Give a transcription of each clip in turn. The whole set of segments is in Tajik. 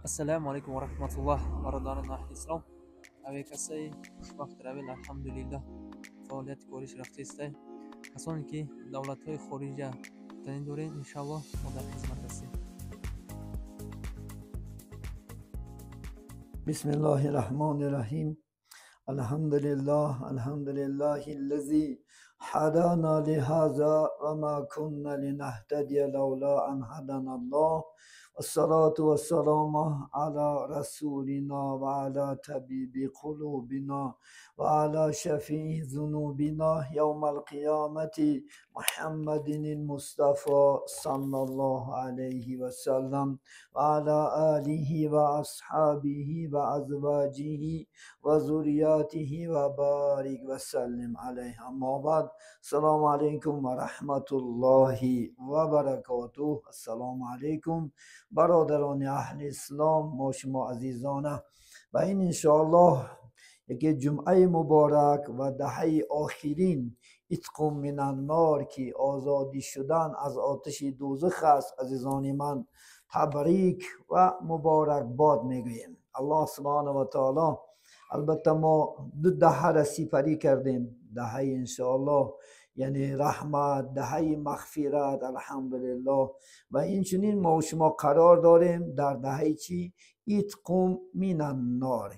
Ассалому алайкум ва раҳматуллоҳ, бародарони аҳли ислом. Авиакассаи Хушбахт Травел алҳамдулиллаҳ фаъолияти кориш рафтаистай. Касоне ки давлатҳои хориҷа рафтанӣ доред, иншааллоҳ мо дар хизмат ҳастем. Бисмиллоҳи раҳмони раҳим. Алҳамдулиллаҳ, алҳамдулиллаҳи аллази ҳадана лиҳаза ва ма кунна линаҳтадия лавла ан ҳадана Аллоҳ. Вассалату вассаламу ала расулина ва ала табиби қулубина ва ала шафии зунубина явмал қиямати Муҳаммадинил Мустафо саллаллоҳу алайҳи вассалам ва ала алиҳи ва асҳобиҳи ва азваҷиҳи ва зурриятиҳи ва барик вассаллим алайҳи. Аммо баъд, ассалому алайкум ва раҳматуллоҳи ва баракотуҳ. Ассалому алайкум бародарони аҳли ислом, мо шумо азизона ва ин иншоаллоҳ яке ҷумъаи муборак ва даҳаи охирин итқум минаннор, ки озодӣ шудан аз оташи дӯзах аст. Азизони ман, табрик ва муборакбод мегӯем. Аллоҳ субҳонаҳу ва таоло, албатта мо ду даҳаро сипарӣ кардем, даҳаи иншоаллоҳ яъне раҳмат, даҳаи мағфират, алҳамдулиллоҳ. Ва инчунин мо шумо қарор дорем дар даҳаи чӣ? Итқум минаннор,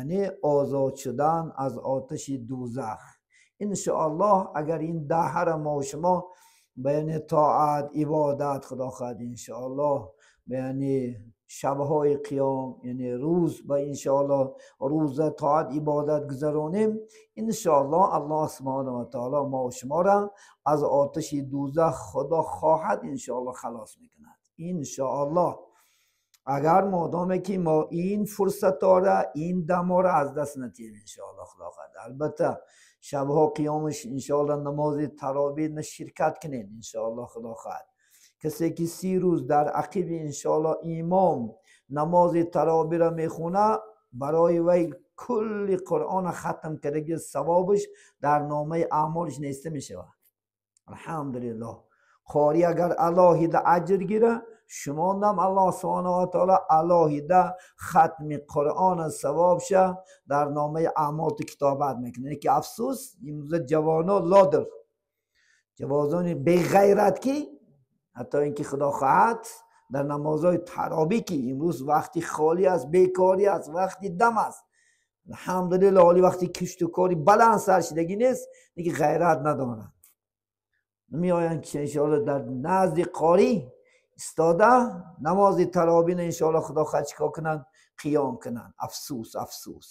яъне озод шудан аз оташи дӯзах. Иншоаллоҳ агар ин даҳаро мо шумо ба яъне тоат, ибодат, худо хоҳад иншоаллоҳ ба яъне шабҳои қиём, яъне рӯз ба иншоаллоҳ рӯза, тоат, ибодат гузаронем, иншоаллоҳ аллоҳ субҳонаҳу ва таоло мо шуморо аз оташи дӯзах худо хоҳад иншоаллоҳ халос мекунад. Иншоаллоҳ агар модоме ки мо ин фурсатора, ин дамора аз даст натиҳем, иншоаллоҳ худо хоҳад. Албатта шабҳо қиёмаш иншоаллоҳ намози тарових ширкат кунед иншоаллоҳ худо хоҳад. Касе ки 30 рӯз дар ақиби иншоаллоҳ имом намози таровиҳро мехонад, барои вай кулли Қуръонро хатм кардаги савобаш дар номаи аъмолаш неста мешавад. Алҳамдулиллоҳ. Қорӣ агар алоҳида аҷр гирад, шумонам аллоҳ субҳонаҳу ва таоло алоҳида хатми Қуръона савобша дар номаи аъмолту китобат мекунад. Ки афсӯс, имрӯза ҷавоно лодир, ҷавонони беғайрат, ки ҳатто инки худо хоҳад дар намозҳои тарових, ки имрӯз вақти холӣ аст, бекорӣ аст, вақти дам аст, алҳамдулиллоҳ, ҳоли вақти кишту кори баланд саршидагӣ нест, лекин ғайрат надоранд. Меоянд ки иншоаллоҳ дар назди қорӣ истода намози таровихро иншоаллоҳ худо хоҳад чикор кунанд? Қиём кунанд. Афсӯс, афсӯс,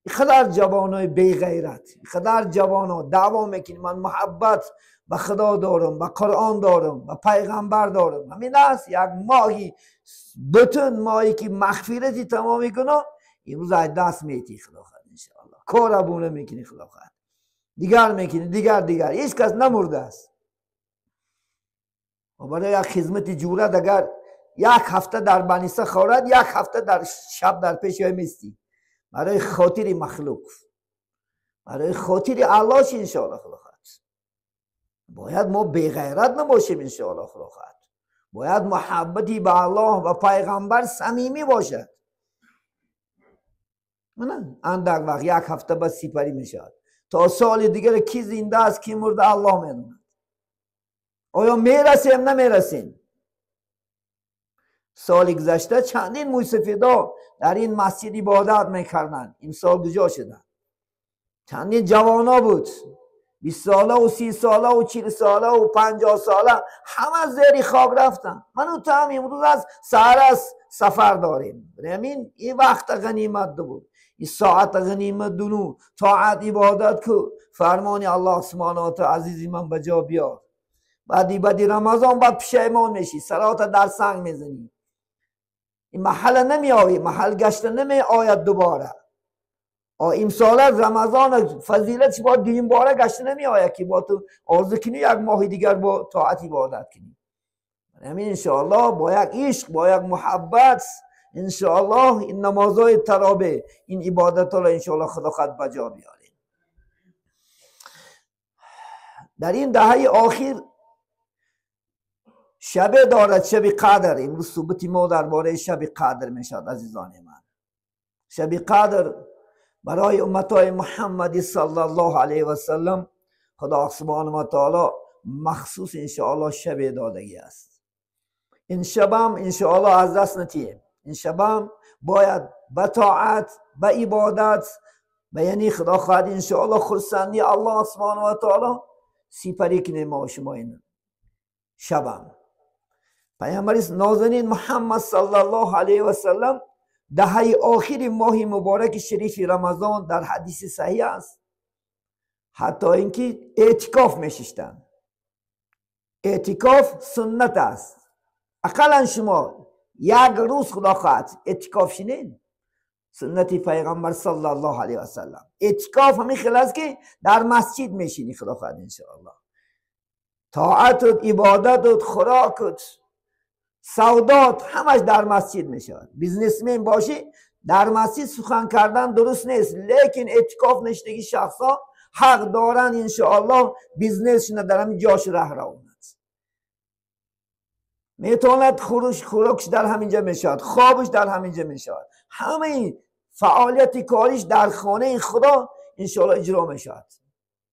инқадар ҷавонои беғайрат, инқадар ҷавоно даъво мекунӣ ман муҳаббат ба худо дорам, ба Қуръон дорам, ба пайғамбар дорам. Ҳамин аст як моҳи бутун, моҳе ки мағфирати тамоми гуноҳ имрӯз аз даст метиҳӣ худо хоҳад иншоаллоҳ. Кор абона мекунӣ худо хоҳад, дигар мекунӣ, дигар, дигар, ҳеҷ кас намурдааст. Ва барои як хизмати ҷурат агар як ҳафта дар баниса хорад, як ҳафта дар шаб дар пеши ӯ мистӣ, барои хотири махлуқ, барои хотири аллоҳ иншоаллоҳ худо хоҳад. Бояд мо беғайрат набошем иншоаллоҳ худо хоҳад. Бояд муҳаббати ба аллоҳ ва пайғамбар самимӣ бошад. Андак вақт як ҳафта бас сипарӣ мешавад. То соли дигар ки зинда аст, ки мурда, аллоҳ медонад. Оё мерасем, намерасем? Соли гузашта чандин мӯйсафедо дар ин масҷид ибодат мекарданд, имсол куҷо шуданд? Чандин ҷавоно буд, 20 сола ва 30 сола ва 40 сола ва 50 сола, ҳама зери хок рафтанд. Ману ту ҳам имрӯз аз саҳар аст сафар дорем. Ҳамин ин вақт ғанимат буд, ин соат ғанимат дуну тоат ибодат ку, фармони аллоҳ субҳонаҳу ва таоло азизи ман ба ҷо биёр. Баъди Рамазон баъд пушаймон мешӣ, сарота дар санг мезанӣ, ин маҳалла намеоӣ, маҳал гашта намеояд дубора. Имсола Рамазон фазилатш бо дуюмбора гашта намеояд, ки бо ту орзу кунӣ як моҳи дигар бо тоат ибодат кунӣ. Ҳамин иншоаллоҳ бо як ишқ, бо як муҳаббат иншоаллоҳ ин намозҳои тарових, ин ибодатҳоро иншоаллоҳ худо хоҳад ба ҷо биёрем. Дар ин даҳаи охир شب دارد، شب قدر. امروز صحبت ما درباره شب قدر میشد عزیزان من. شب قدر برای امتای محمدی صلی الله علیه و سلم خدا سبحانه و تعالی مخصوص انشاءالله شب دادگی است. این شبم انشاءالله از دست نتیم. این شبم باید به طاعت، به عبادت، به یعنی خدا خواهد انشاءالله خرسندی الله سبحانه و تعالی سپری کنیم ما و شما این شبم. پیامبر نازنین محمد صلی الله علیه و سلم دهه آخر ماه مبارک شریف رمضان در حدیث صحیح است، حتی اینکه اعتکاف میشستند. اعتکاف سنت است. اقلا شما یک روز خدا خواهد اعتکاف شینین، سنت پیغمبر صلی الله علیه و سلم. اعتکاف همین خیلی است که در مسجد میشینی خدا خواهد انشاءالله. طاعت و عبادت و خوراک و سودات همش در مسجد میشود. businessman باشی در مسجد سخن کردن درست نیست، لیکن اعتکاف نشتگی شخصا حق دارن انشاءالله business شونه در همین جاش ره روند. میتواند خوراکش در همینجا میشود، خوابش در همینجا میشود، همه فعالیت کاریش در خانه خدا انشاءالله اجرا میشود.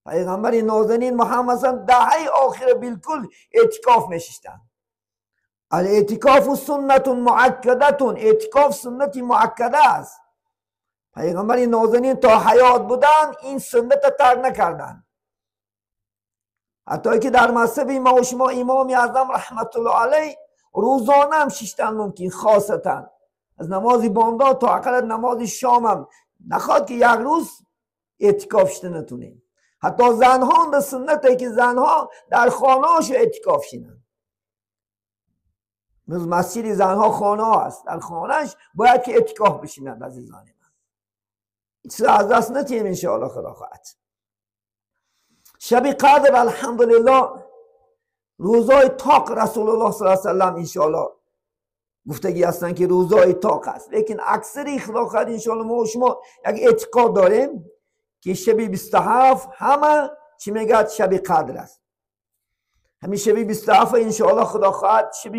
پیغمبر نازنین محمد صلی دهه آخر بالکل اعتکاف میشستند. الاعتکاف سنت مؤکده، اعتکاف سنت مؤکده است. پیغمبر نازنین تا حیات بودن این سنت ترک نکردن. حتی که در مذهب ما و شما امام اعظم رحمت الله علیه روزانه هم شیشتن ممکن، خاصتا از نماز بامداد تا اقل نماز شام هم نخواد که یک روز اعتکاف شده نتونیم. حتی زنها هم به سنته که زنها در خانه هاشو اعتکاف شینن. مسجد زنها خانه ها است، در خانهش باید که اعتکاف بشینند عزیزان من. چیز از دست نتیم انشاءالله خدا خواهد. شب قدر الحمدلله روزای تاق رسول الله صلی الله علیه و سلم انشاءالله گفتگی هستند که روزای تاق است، لیکن اکثری خدا خواهد انشاءالله ما و شما یک اعتقاد داریم که شب 27 همه چی میگه شب قدر است. همین شب 27 انشاءالله خدا خواهد شب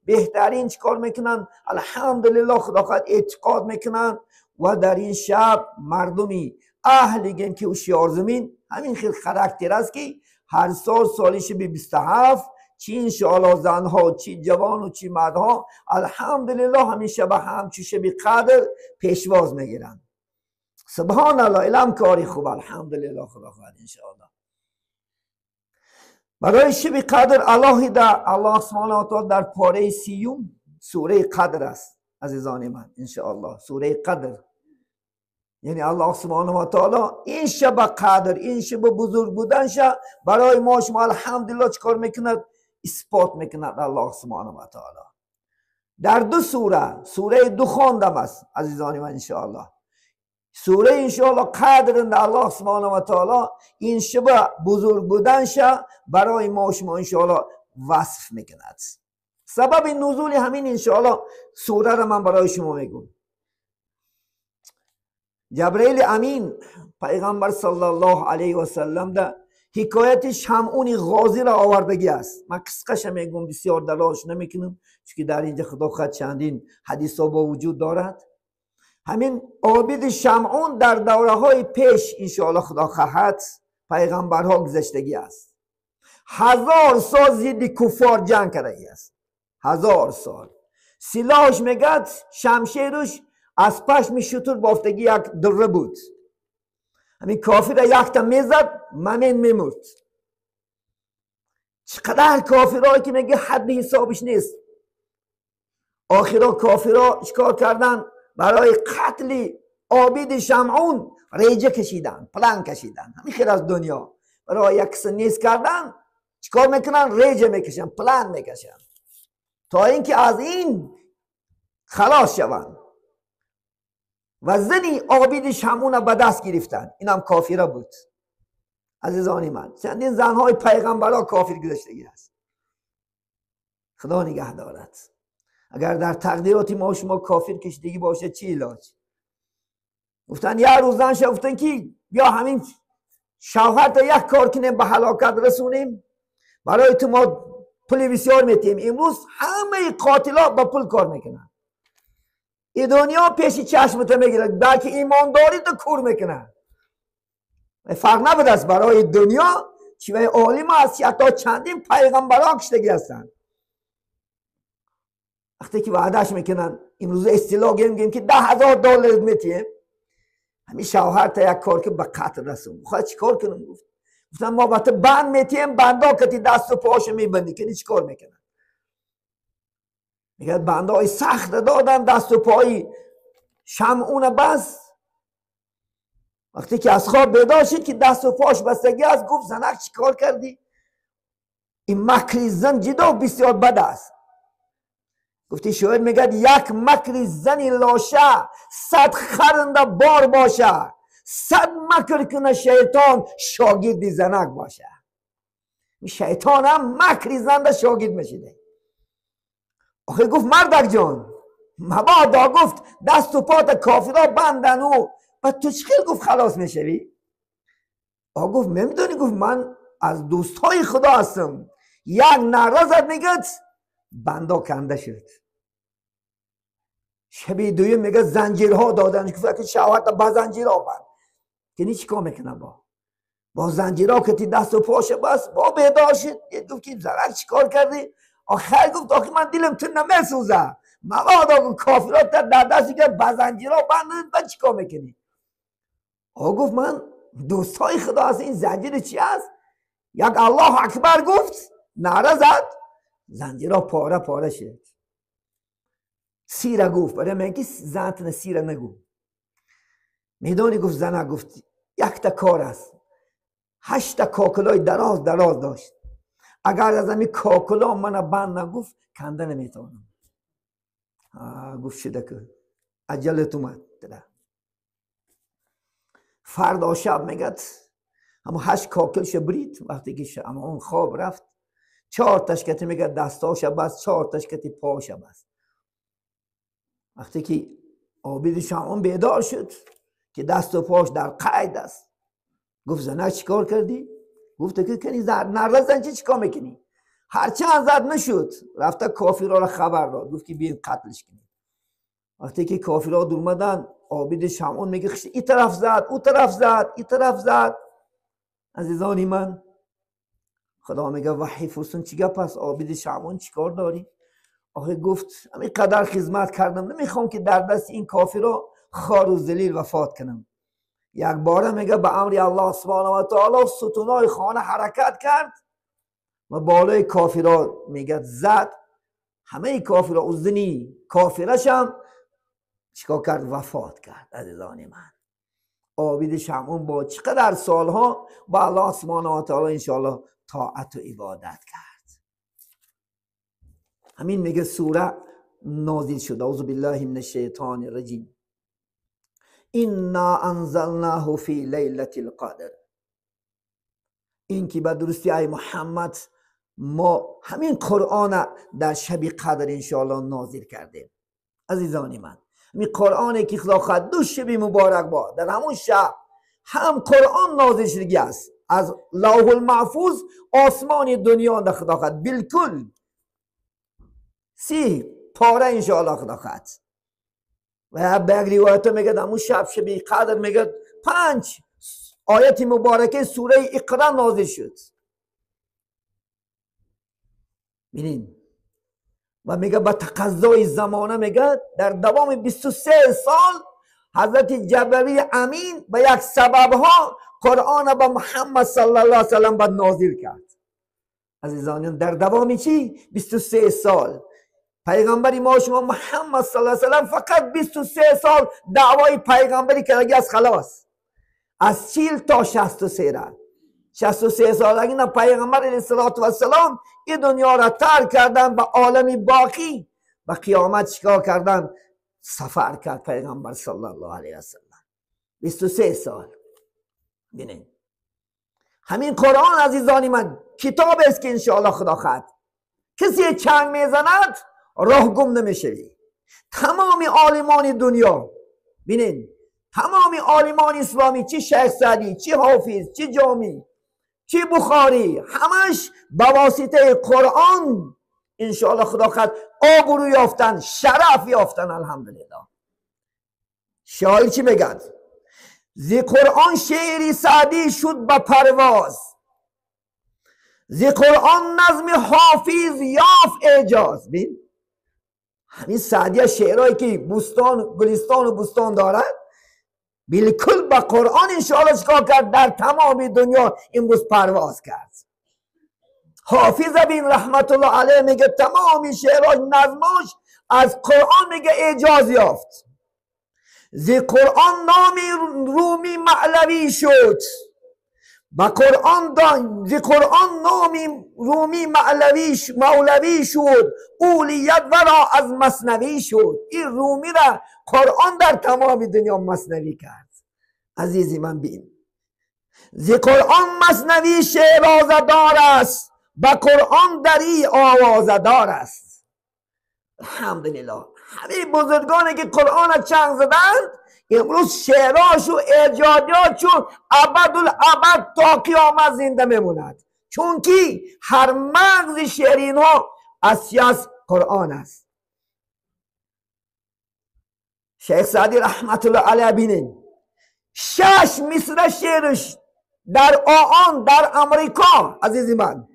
بهترین چیکار میکنن؟ الحمدلله خدا خواهد اعتقاد میکنن و در این شب مردمی اهل گیم که هوشیار زمین همین خیلی خاراکتر است که هر سال سالی شب 27 چی انشاءالله زنها چی جوان و چی مردها الحمدلله همین شب همچو شب قدر پیشواز میگیرن. سبحان الله، علم کاری خوب الحمدلله خدا خواهد انشاءالله. برای شب قدر الله در الله سبحانه و تعالی در پاره سیوم سوره قدر است عزیزان من انشاءالله. سوره قدر یعنی الله سبحانه و تعالی این شب قدر، این شب بزرگ بودنش برای ما شما الحمدلله چیکار میکند؟ اثبات میکند الله سبحانه و تعالی در دو سوره، سوره دخان دم است عزیزان من انشاءالله. سوره انشاءالله قدر الله سبحانه و تعالی این شب بزرگ بودنش برای ما شما انشاءالله وصف میکند. سبب نزول همین انشاءالله سوره را من برای شما میگم. جبرئیل امین پیغمبر صلی الله علیه و سلم ده حکایت شمعون غازی را آوردگی است. من قصقش میگم، بسیار دلاش نمیکنم چون در اینجا خدا خواهد چندین حدیث ها با وجود دارد. همین عابد شمعون در دوره های پیش انشاءالله خدا خواهد پیغمبرها گذشتگی است. 1000 سال ضد کفار جنگ کردگی است. 1000 سال سلاحش میگد شمشیرش از پشم شتر بافتگی یک دره بود. همین کافر یک تا میزد ممن میمرد. چقدر کافرهایی که میگه حد حسابش نیست. آخرا کافرها چیکار کردن؟ برای قتل عابد شمعون ریجه کشیدن، پلان کشیدن. همین خیر از دنیا برای یک کس نیست کردن چیکار میکنن؟ ریجه میکشن، پلان میکشن تا اینکه از این خلاص شوند. و زنی عابد شمعون به دست گرفتن. اینم کافره بود عزیزان من. چندین زنهای پیغمبرها کافر گذشتگی است. خدا نگه دارد. اگر در تقدیرات ما شما کافر کشیدگی باشه چی علاج؟ گفتن یه روز زن گفتن که بیا همین شوهر تا یک کار کنیم به هلاکت رسونیم، برای تو ما پول بسیار میتیم. امروز همه قاتلا با پول کار میکنن. این دنیا پیش چشمت میگیره، بلکه ایمانداری تو کور میکنه. فرق نبود است برای دنیا چی وی عالم است، حتی چندین پیغمبران کشتگی هستند. وقتی که وعدهش میکنن، امروز اصطلاح گیم که $10,000 میتیم، همین شوهر تا یک کار که به قتل رسون. خواهد چی کار کنم؟ گفت گفتم ما با تو بند میتیم، بندا کتی دست و پاش میبندی که چی کار میکنن؟ میگه بندای سخت دادن دست و پایی شمعون بس. وقتی که از خواب بیدار شد که دست و پاش بستگی است، گفت زنک چی کار کردی؟ این مکری زن جدا بسیار بد است. گفتی شاعر میگه یک مکری زنی لاشه، 100 خرنده بار باشه، 100 مکر کنه شیطان شاگرد زنک باشه. شیطان هم مکری زنده شاگرد میشیده. آخه گفت مردک جان، مبادا گفت دست و پات کافرا بندن و تو چخیل گفت خلاص میشوی؟ آ گفت نمیدونی، گفت من از دوستهای خدا هستم. یک نعره زد میگه بندا کنده شد. شبی دویم میگه زنجیرها دادن، گفت که شهوت با زنجیرها بند که نیچ کار میکنه، با زنجیرها که تی دست و پاشه بس با بیدار شد. گفت که زرک چیکار کردی؟ آخر گفت آخه من دلم تو نمیسوزه، مبادا کافرات در دستی که با زنجیرها بند با چیکار میکنی؟ آ گفت من دوستای خدا هست، این زنجیر چی است؟ یک الله اکبر گفت، نعره زد، زنجیرها پاره پاره شد. سیره گفت برای من که زنت سیره نگو. میدانی گفت زنه گفت یک تا کار است، 8 تا کاکلای دراز دراز داشت، اگر از همین کاکلا من بند نگفت کنده نمیتونم. گفت شده که عجلت اومد. فردا شب میگد اما 8 کاکلش برید. وقتی که اما اون خواب رفت، 4 تاش کتی میگه دستاش بس، 4 تاش کتی پاش بس. وقتی که عابد شمعون بیدار شد که دست و پاش در قید است، گفت زنک چیکار کردی؟ گفت که کنی نرده زن چیکار میکنی؟ هرچند زد نشد، رفته کافرها را خبر داد، گفت که بیاین قتلش کنید. وقتی که کافرها دور اومدن، عابد شمعون میگه این طرف زد، او طرف زد، این طرف زد. عزیزانی من، خدا میگه وحی فرسون چی گپ است؟ عابد شمعون چیکار داری؟ آخه گفت همین قدر خدمت کردم، نمیخوام که در دست این کافرها خار و ذلیل وفات کنم. یک باره میگه به امر الله سبحانه و تعالی ستونای خانه حرکت کرد و بالای کافرها میگه زد، همه کافرها، اوزنی کافرش هم چیکار کرد؟ وفات کرد. عزیزان من، عابد شمعون با چقدر سالها با الله سبحانه و تعالی انشاءالله طاعت و عبادت کرد. همین میگه سوره نازل شد، اعوذ بالله من الشیطان الرجیم، انا انزلناه فی لیلة القدر. این که به درستی ای محمد ما همین قرآن در شب قدر انشاءالله نازل کردیم. عزیزان من، همین قرآنی که خدا خواهد دو شب مبارک با در همون شب هم قرآن نازل شدگی است از لوح المحفوظ آسمان دنیا در خدا خواهد بالکل 30 پاره انشاءالله خدا خواهد. و به یک روایت میگه همون شب شب قدر میگه 5 آیت مبارکه سوره اقرا نازل شد. ببینین و میگه با تقضای زمانه میگه در دوام 23 سال حضرت جبرئیل امین به یک سببها قرآن با محمد صلی الله علیه وسلم به نازل کرد. عزیزانم در دوام چی؟ 23 سال پیغمبر ما شما محمد صلی الله علیه وسلم فقط 23 سال دعوای پیغمبری کرده از خلاص، از 40 تا 63 را 63 سالگی نه پیغمبر علیه السلام این دنیا را ترک کردن به عالم باقی و قیامت چیکار کردن؟ سفر کرد پیغمبر صلی الله علیه وسلم 23 سال. ببینید همین قرآن عزیزانی من کتاب است که انشاءالله خدا خواهد کسی چنگ میزند راه گم نمیشوی. تمام عالمان دنیا ببینید، تمام عالمان اسلامی، چه شیخ سعدی، چه حافظ، چه جامی، چی بخاری، همش با واسطه قرآن انشاءالله خدا خواهد آبرو یافتن، شرف یافتن. الحمدلله. شاعر چی میگد؟ زی قرآن شعری سعدی شد به پرواز، زی قرآن نظم حافظ یافت اعجاز. بین همین سعدی شعرهایی که بوستان، گلستان و بوستان دارد، بالکل با قرآن انشاءالله چکار کرد؟ در تمام دنیا امروز پرواز کرد. حافظ بین رحمت الله علیه میگه تمام شعرهاش، نظماش از قرآن میگه اعجاز یافت. زی قرآن نامی رومی معلوی شد، با قرآن زی قرآن نامی رومی مولوی شد، اولیت ورا از مثنوی شد. این رومی را قرآن در تمام دنیا مثنوی کرد. عزیزی من بین، زی قرآن مثنوی شعرازدار است، با قرآن دری آوازدار است. الحمدلله همه بزرگانی که قرآن را چنگ زدند امروز شعراش و ایجادیاتشو ابدالابد تا قیامت زنده میموند، چون که هر مغز شعر اینها از قرآن است. شیخ سعدی رحمت الله علیه بینین 6 مصرع شعرش در آن در امریکا عزیزی من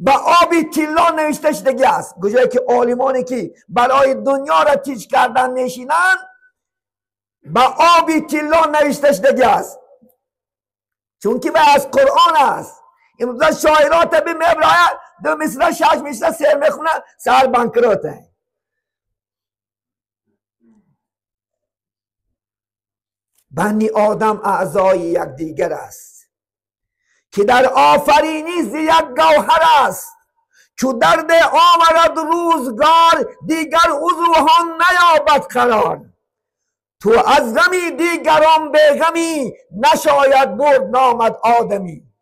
با آب طلا نوشته شدگی است. کجایی که عالمانی که برای دنیا را تیج کردن میشینند با آب طلا نوشته شدگی است، چون که از قرآن است. امروز شاعرات به میبراید 2 مصرع 6 مصرع سر میخونه سر بانکروته. بنی آدم اعضای یکدیگر است که در آفرینی ز یک گوهر است. چو درد آورد روزگار دیگر عضوها نیابد قرار. تو از غمی دیگران به غمی نشاید برد نامد آدمی.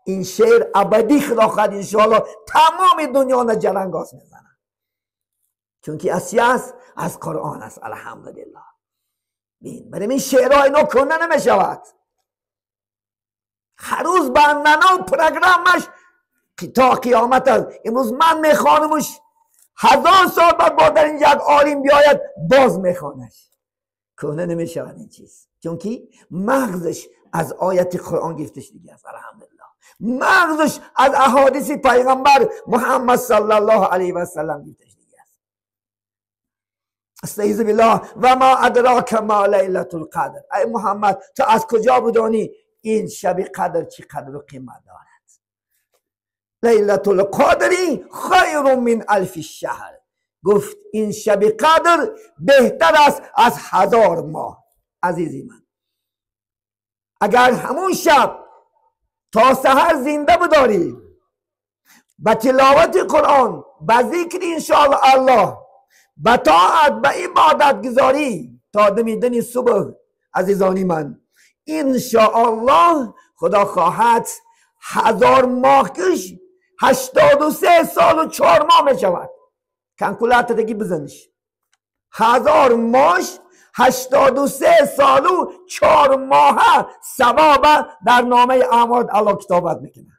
این شعر ابدی خدا خواهد انشاءالله تمام دنیا را جرنگاز میزنه، چون که از است؟ از قرآن است. الحمدلله. برای این شعرها اینا کنه نمیشود. هر روز برنامه و پروگرامش تا قیامت است. امروز من میخوانمش 1000 سال بعد با در این یک عالم بیاید باز میخوانش. کهنه نمیشود این چیز، چون که مغزش از آیت قرآن گرفتش دیگه است. الحمدلله مغزش از احادیث پیغمبر محمد صلی الله علیه و سلم گرفتش دیگه است. استعیذ بالله و ما ادراک ما لیلة القدر. ای محمد تو از کجا بدانی این شب قدر چی قدر و قیمت دارد؟ لیلة القدر خیر من الف شهر. گفت این شب قدر بهتر است از 1000 ماه. عزیزی من اگر همون شب تا سحر زنده بداری به تلاوت قرآن، به ذکر انشاءالله الله، به طاعت، به عبادت گذاری تا دمیدن صبح، عزیزانی من انشاءالله خدا خواهد 1000 ماه کش 83 سال و 4 ماه می شود. کنکولات دیگه بزنش. 1000 ماه 83 سال و 4 ماه ثواب در نامه اعمال الله کتابت میکنه.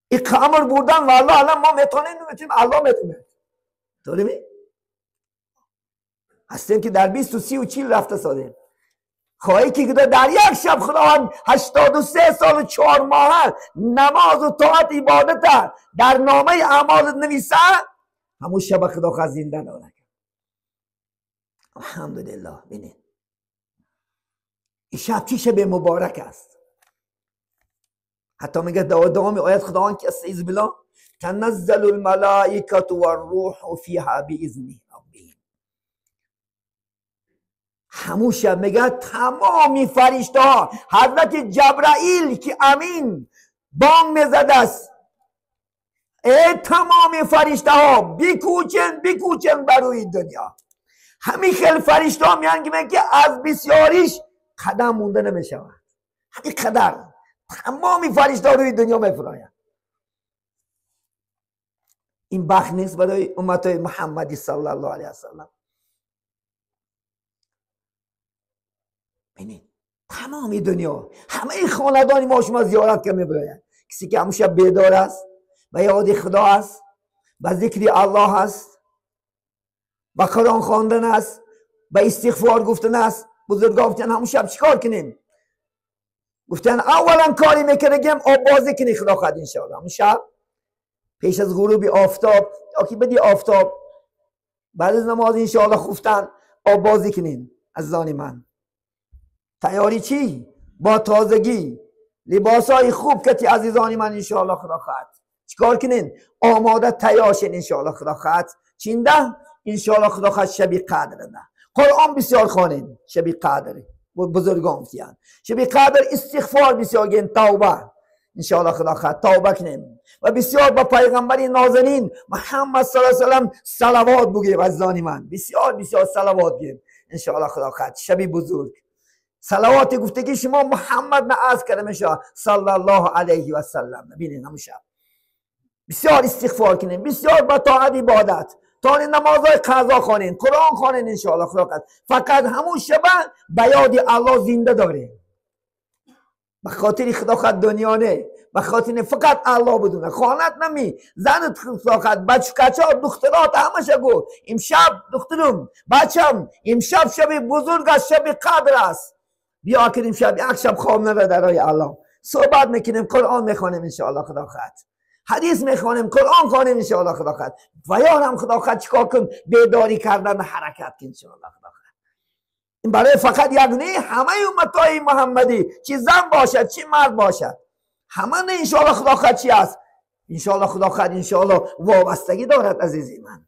این امر بردن والله الان ما میتونیم نمیتونیم، الله میتونه. طوری می؟ هستیم که در 20 و 30 و 40 رفته سادیم. خواهی که در یک شب خداوند 83 سال و 4 ماه نماز و طاعت عبادت در نامه اعمال نویسه، همون شب خدا خواهد زنده داره. الحمدلله. بینید این شب چی شب مبارک است. حتی میگه دوام آیت خداوند که استعیذ بالله تنزل الملائکه والروح فیها باذن ربهم. همون شب میگه تمامی فرشته ها، حضرت جبرائیل که امین بانگ میزده است، ای تمام فرشته ها بیکوچن بیکوچن بر روی دنیا. همین خیلی فرشته ها میان که از بسیاریش قدم مونده نمیشود. همین قدر تمامی فرشته ها روی دنیا میفراید. این بخت نیست برای امت محمدی صلی الله علیه وسلم. ببینید تمام دنیا همه خاندان ما شما زیارت که میبراید. کسی که همون شب بیدار است، به یاد خدا است، به ذکر الله است، به قرآن خواندن است، به استغفار گفتن است. بزرگا گفتن همون شب چیکار کنیم؟ گفتن اولا کاری میکنیم آب بازی کنی خدا خواهد انشاءالله. همون شب پیش از غروب آفتاب یا که بدی آفتاب بعد از نماز انشاءالله خفتن آب بازی کنین. عزیزان من تیاری چی؟ با تازگی لباسای خوب کتی عزیزان من انشاءالله خدا خواهد چیکار کنین؟ آماده تیار شین انشاءالله خدا خواهد. چینده انشاءالله خدا خواهد شبی قدر ده. قرآن بسیار خوانین شبی قدر، بزرگان گفتن شبی قدر استغفار بسیار گین، توبه انشاءالله خدا خواهد توبه کنیم و بسیار با پیغمبر نازنین محمد صلی الله علیه و سلم صلوات بگیم. عزیزان من بسیار بسیار صلوات بگیم انشاءالله خدا خواهد. شبی بزرگ صلوات گفتگی شما محمد نه عرض کردم انشاءالله صلی الله علیه و سلم. ببینید همون شب بسیار استغفار کنیم، بسیار با طاعت عبادت، تا نمازهای قضا خوانین، قرآن خوانین انشاءالله خدا خواهد. فقط همون شب به یاد الله زنده داریم، به خاطر خدا خواهد دنیا نه، به خاطر فقط الله بدونه. خانت نمی زنت خدا خواهد، بچه کچا دخترات همش گو امشب دخترم بچم امشب شب بزرگ است، شب قدر است، بیا که امشب یک شب خواب نره در راه الله. صحبت میکنیم، قرآن میخوانیم انشاءالله خدا خواهد، حدیث میخوانیم، قرآن خوانیم انشاءالله خدا خواهد. و یار هم خدا خواهد چیکار کن؟ بیداری کردن حرکت کن انشاءالله خدا خواهد. این برای فقط یک نه، همه امتای محمدی چی زن باشد چی مرد باشد همه نه انشاءالله خدا خواهد چی است؟ انشاءالله خدا خواهد انشاءالله وابستگی دارد. عزیزی من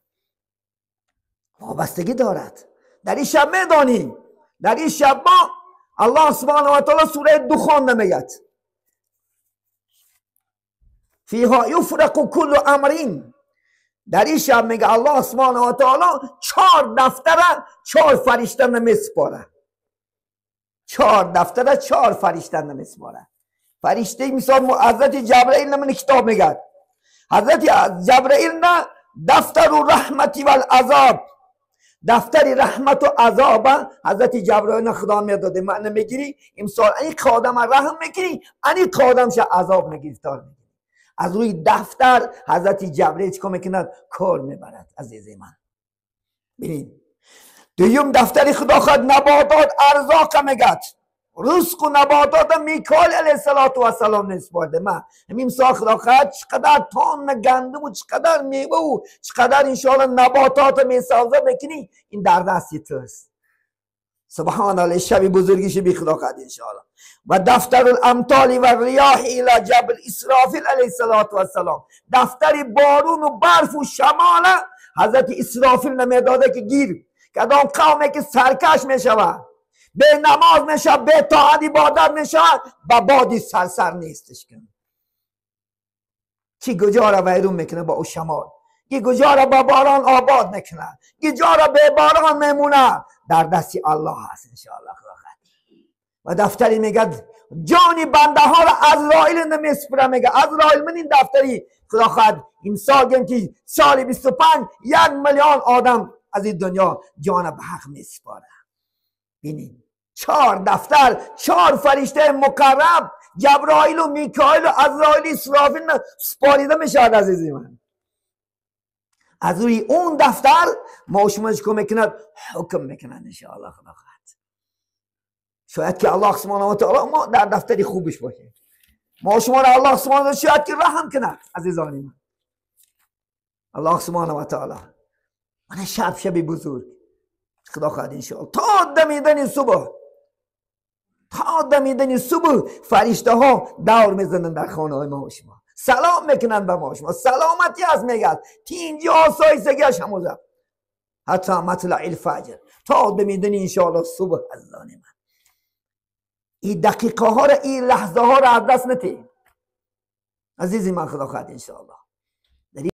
وابستگی دارد. در این شب میدانی، در این شب ما الله سبحانه و تعالی سوره دخان نمیگد فیها یفرق کل امرین. در این شب میگه الله سبحانه و تعالی 4 دفتر 4 فرشته نمیسپاره. 4 دفتر 4 فرشته نمیسپاره. فرشته مثال حضرت جبرائیل نمونه کتاب میگه، حضرت جبرائیل نه دفتر رحمتی و العذاب، دفتر رحمت و عذاب حضرت جبرائیل خدا میداده. معنی میگیری امسال این آدم رحم میکنی، این آدم شه عذاب میگیرفتار میگیری. از روی دفتر حضرت جبرئیل چیکار میکند؟ کار میبرد. عزیز من ببین دوم دفتر خدا خود نباتات ارزاق میگد، رزق و نباتات میکائیل علیه السلام نسپارده. من همین سال خدا خود چقدر تان گندم و چقدر میوه و چقدر انشاءالله نباتات میسازه میکنی، این در دست توست. سبحان الله شب بزرگی شبی خدا خواهد انشاءالله. و دفتر الامطال و ریاح الى جبل اسرافیل علیه السلام، دفتر بارون و برف و شمال حضرت اسرافیل نمیداده که گیر کدام قومی که سرکش میشود، به نماز میشه، به طاعت عبادت میشه، به بادی سرسر نیستش کن. چی گجا را ویرون میکنه با او شمال، گجا را با باران آباد میکنه، گجا را به باران میمونه، در دستی الله هست انشاءالله خدا خواهد. و دفتری میگه جانی بنده ها را عزرائیل نمیسپره. میگه عزرائیل من این دفتری خدا خواهد امسال که سال 25 1 میلیون آدم از این دنیا جان به حق میسپاره. ببینید 4 دفتر 4 فرشته مقرب جبرائیل و میکائیل و عزرائیل اسرافیل سپاریده میشه. عزیزی من از روی اون دفتر ما شما چیکار میکند؟ حکم میکنند انشاءالله خدا خواهد. شاید که الله سبحانه و تعالی ما در دفتری خوبش باشه، ما شما را الله سبحانه و شاید که رحم کند. عزیزان من الله سبحانه و تعالی من شب شب بزرگ خدا خواهد انشاءالله تا دمیدن صبح، تا دمیدن صبح فرشته ها دور میزنن در خانه های ما و شما، سلام میکنن به ما شما، سلامتی از میگد تینجی آسایشگیش هموزه حتی مطلع الفجر تا دمیدن انشاءالله صبح. عزیزان من این دقیقه ها را، این لحظه ها را از دست نتی عزیزی من خدا خواهد انشاءالله.